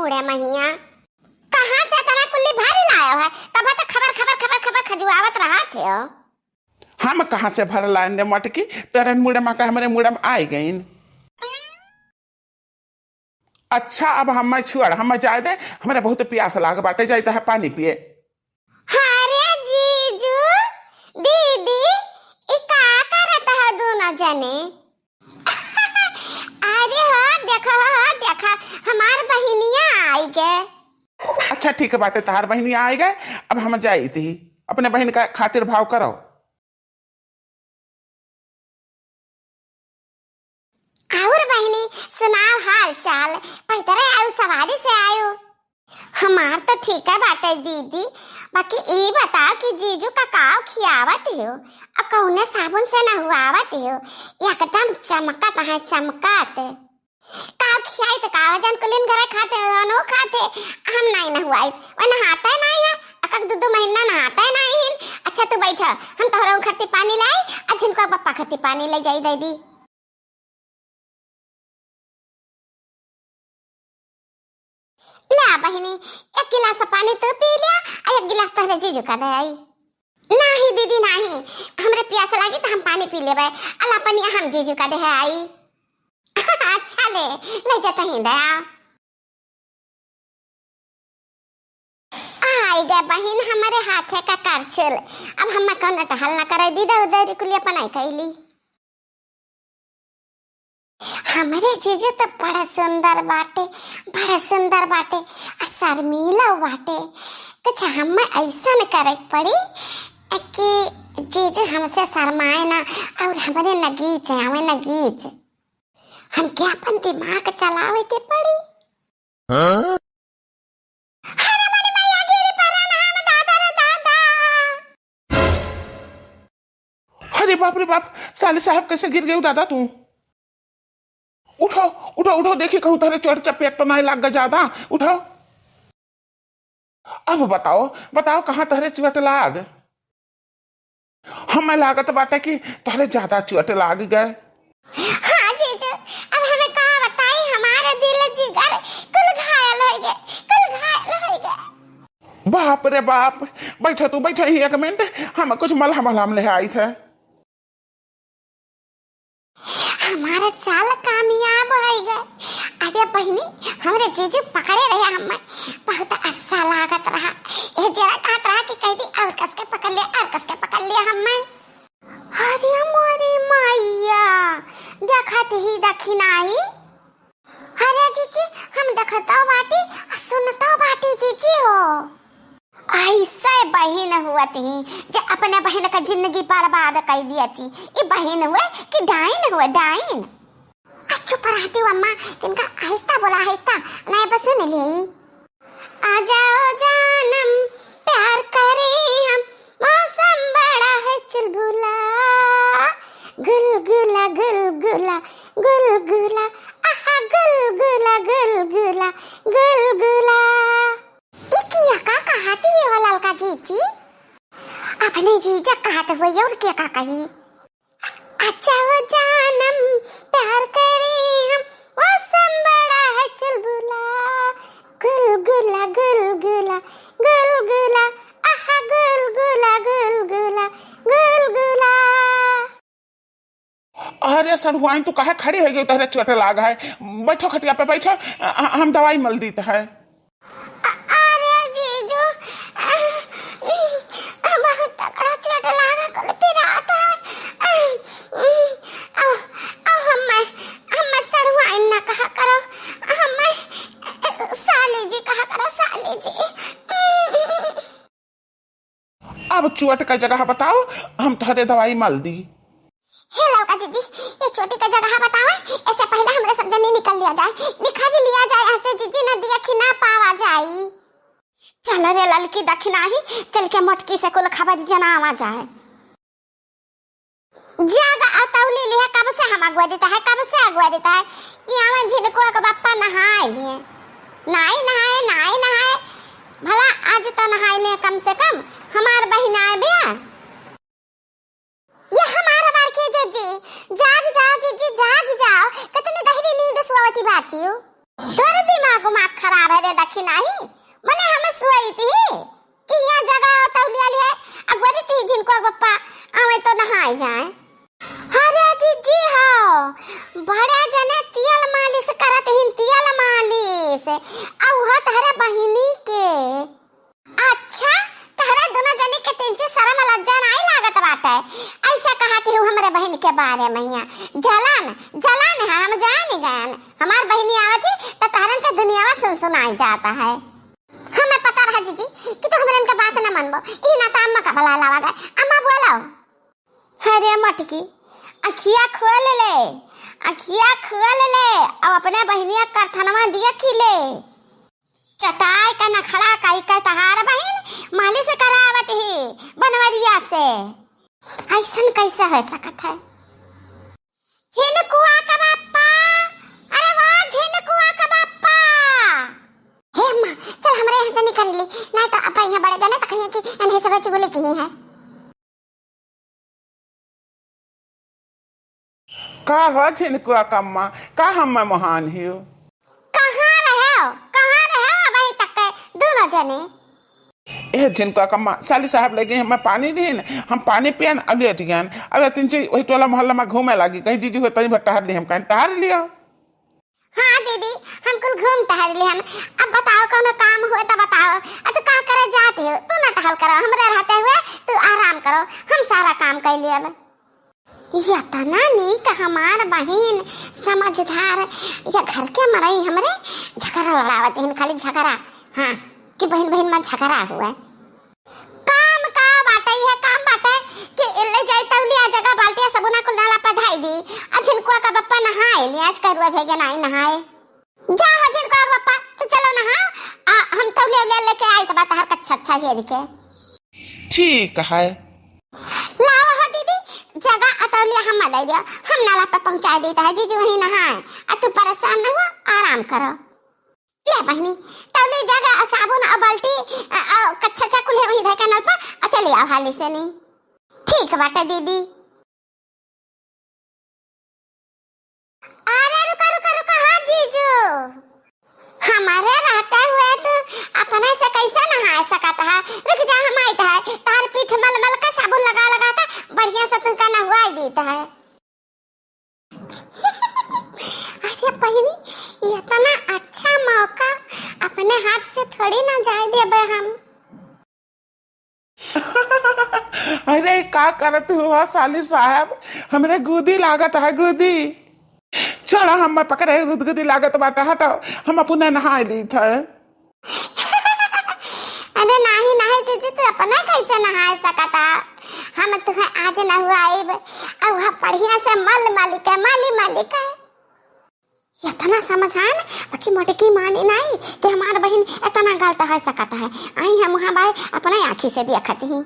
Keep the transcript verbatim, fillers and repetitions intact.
मुड़े महिया, कहाँ से इतना कुल्ली भर लायो है? तब तो खबर, खबर, खबर, खबर खजुआवत रहत हो। हम कहाँ से भर लाएन रे मटकी? तेरे मुड़े मा का हमरे मुड़े मा आई गईन। अच्छा, अब हम्मे छोड़, हम्मे जाए दे, हमरे बहुत प्यास लाग बाटे, जाइत है पानी पिए। अरे जीजू, दीदी, ई का करत ह दोनों जने? अरे हो, देखो हो, देखो, हमार बहिनिया आई गए। अच्छा, ठीक बाटे, तहार बहिनिया आई गए, अब हम जाइत ही, अपने बहिन का खातिर भाव करो। और बहिनी, सुनाओ हाल चाल, पैदरे आयो, सवारी से आयो? हमार तो ठीक है बाटे दीदी, बाकी ई बताओ कि जीजू का काव खियावत हो, और कौने साबुन से नहुआवत हो, एकदम चमकत है, चमकत। काव खियाई तो काव जन कुलिन घरे खाते, अनो खाते, हम नाई नहुआई, वो नहाते नाई है, अकक दू दू महीना नहाते नाई हिन। अच्छा तू बैठा, हम तोहरा खत्ती पानी लाई, अच्छा इनको पप्पा खत्ती पानी ले जाई दे दी। ला बहिनी, एक गिलास पानी तू पी लिया, आ एक गिलास तोहरे जीजू का दे आई। नाही दीदी नाही, हमरे प्यास लागी तो हम पानी पी लेबे, अला पनिया हम जीजू का दे आई। अच्छा ले, ले जाता ही दया। आई गे बहिन हमरे हाथे का करछुल, अब हम कौन टहल न करे, दीदा उधर कुलिया पनाई कैली। हमरे जीजू तो बड़ा सुंदर बाटे, बड़ा सुंदर बाटे, आ शर्मीला बाटे। कुछ हमें ऐसा न करे पड़ी कि जीजू हमसे शर्माए ना और हमरे नगीच आवे, नगीच। हमके अपन दिमाग चलावे के पड़ी। हाँ? अरे मोरी मैया, गिरी परा ना हम दादा रे दादा। अरे बाप रे बाप, साले साहब कैसे गिर गए दादा तू? उठो, उठो, उठो, देखी कहूँ तोहरे चोट चपेट तो नहीं लाग गए ज्यादा। उठो। अब बताओ, बताओ कहाँ तोहरे चोट लाग? हमें लागत बाटे कि तोहरे ज्यादा चोट लाग गए। हाँ जीजू, अब हमें का बताई, हमारे दिल जिगर कुल घायल हो गए, कुल घायल हो गए। बाप रे बाप, बैठो तू, बैठो ही एक मिनट, हम कुछ मलहम मलहम ले आई थे। हमारा चाल कामयाब होइ गए। अरे बहिनी, हमरे जीजू पकड़े रहे हमें, बहुत अच्छा लागत रहा। ये जरा कहत रहा कि कह दी और कस के पकड़ लिया, और कस के पकड़ लिया हमें। अरे मोरी मैया, देखत ही दखिनाई। अरे जीजी, हम देखतो बाटी, सुनतो बाटी जीजी हो। ऐसे बहिन हुअत ही जे अपने बहिन का जिंदगी बर्बाद कर दिया थी। ई बहिन हुए कि डाइन हुए, डाइन? आ, चुप रहती हो अम्मा, तिनका आहिस्ता बोला, आहिस्ता, नहीं बस सुन ली। आ जाओ जानम, प्यार करें हम, मौसम बड़ा है चुलबुला। गुलगुला, गुलगुला, गुलगुला, आहा, गुलगुला, गुलगुला, गुलगुला। ई किया का कहती है वो ललका जीजी? अपने जीजा कहत हुए और क्या का कही? अच्छा वो जानम प्यार करें हम, मौसम बड़ा है चुलबुला। गुलगुला, गुलगुला, गुलगुला, आहा, गुलगुला, गुलगुला, गुलगुला। अरे सढ़ुआइन, तू काहे खड़ी होइ गई? तोहरे चोट लाग है, बैठो खटिया पे बैठो, अ-, अ-, हम दवाई मल दीत है। अ-, अरे जीजू, अ-, अ-, बहुत तगड़ा चोट लाग है, कुल पिरात है। अ-, अ-, अ-, हम्मे, हम्मे सढ़ुआइन ना कहा करो, हम्मे, अ-, अ-, साली जी कहा करो, साली जी। अब चोट का जगह बताओ, हम तोहरे दवाई मल दी। हे लौका जीजी, ये चोटी का जगह बताओ, ऐसे पहले हमरे सब जने निकल लिया जाए, निखर लिया जाए, ऐसे जीजी न दिया कि ना पावा जाई। चल रे ललकी दखिनाही, चल के मोटकी से कुल खबर जनावा जाए। जाग अतौली लिहे, कब से हम अगुआ देता है, कब से अगुआ देता है। ये हमें झिनको के बप्पा नहाए लिए, नाई नहाए, नाई नहाए, भला आज तो नहाए लिए कम से कम, हमार बहिन आए बिया। ये हमार बार के जीजी, जाग जाओ जीजी, जाग जाओ, कितनी गहरी नींद सोवती बाटियो। तोर दिमाग दिमाग खराब है रे, देखी नाही? मने हमें सोई थी कि यहाँ जगह तौलिया लिए, अगवरी ती झिनको बप्पा आवे तो नहाए जाए। अरे जीजी हो, बड़े जने तेल मालिश करत हिन, तेल मालिश। अउ हो तहरे बहिनी के। अच्छा, तहरे दोनों जने के तनिची शरम लज्जा नाई लागत बाटे? ऐसा कहत हिउ हमरे बहिन के बारे में यहाँ। जलन, जलन है, हम जान गयन। हमार बहिनी आवत ही, त तहरन के दुनियावा सुनसुनाई जाता है। हमें पता रहा जीजी कि तू हमरे इनके बात न मनबो। ई ना त अम्मा का बुला लावा गए। अम्मा बोलो। अरे मटकी, अखिया खोल ले, अखिया खोल ले, अब अपने बहिनिया करथनवा दिया खिले। चटाई का नखड़ा कई के तहार बहिन मालिश करावत ही बनवरिया से। ऐसन कैसे हो सकत है? झिनकुआ का बाप्पा, अरे वाह झिनकुआ का बाप्पा। हे अम्मा, चल हमरे यहाँ से निकल ली, नहीं तो अब यहाँ बड़े जने तक कहिए कि इन्हें सब चुगली की है। का हो झिनकुआ कम्मा, का हम महान हियो? कहाँ रहे हो, कहाँ रहे हो अबहीं तक के दोनों जने? ए झिनकुआ कम्मा, साली साहब लगे हमें पानी दीन, हम पानी पियन, अब लेट गयन। अब तीन ची वही टोला मोहल्ला में घूमे लागी, कहीं जीजी हो तनी भर टहर ली, हम कहीं टहर लियो। हाँ दीदी, हम कुल घूम टहर ली हम। अब बताओ, कौनो काम हुए तो बताओ। अब तू का करे जाती हो? तू ना टहल करो, हमरे रहते हुए तू आराम करो, हम सारा काम कर लिए अब। यतना नीक हमार बहिन, समझदार, या घर के मरई हमरे झगड़ा लड़ावत हिन, खाली झगड़ा। हाँ, कि बहिन बहिन में झगड़ा हुए। काम का बाटे, ये काम बाटे कि ले जाई तौलिया जगह बाल्टिया सबुना कुल नाला पर धाई दी। आ झिनकुआ का बप्पा नहाए ली, आज करुआ झइया नाई नहाए। जा हो झिनकुआ का बप्पा, तो चलो नहाओ, आ हम तौलिया उलिया लेके आई तो बात हर कच्छा अच्छा हेर के। ठीक है। लावा हो दीदी, जगह आ तौलिया हम दे दियो, हम नाला पर पहुँचा देता है, जीजी वहीं नहाए, आ तू परेशान न हुआ, आराम करो। ले बहिनी, तौली जगह आ साबुन आ बाल्टी, आ, आ, कच्छा चा कुल है वहीं धर के नल पर, आ चली आओ हाली से नी। ठीक बाटे दीदी। अरे रुका, रुका, रुका, हाँ जीजू। हमारे रहते हुए तू अपने से कैसे नहाए सकत है? रुक जा, हम आइत है, तार पीठ मल मल के साबुन लगा लगा के बढ़िया से तुमका नहवाई देत है। अरे बहिनी, इतना अच्छा मौका अपने हाथ से थोड़ी ना जाए देबे हम। अरे का करत हुआ साली साहब, हमरे गुदी लागत है गुदी। छोड़ा, हम पकड़े गुदगुदी लागत बाटे, हटो, हम अपने नहाए दीत है। अरे नाही, नाही जीजी, तू अपना कैसे नहाए सकता? हम तुहे आज नहवाइब, अउ वह बढ़िया से मल मल के, मली मली के। इतना समझान, बाकी मोटकी माने नाही कि हमार बहिन इतना गलत है सकत है। आई हम वहाँ बाय अपने आँखी से देखत ही।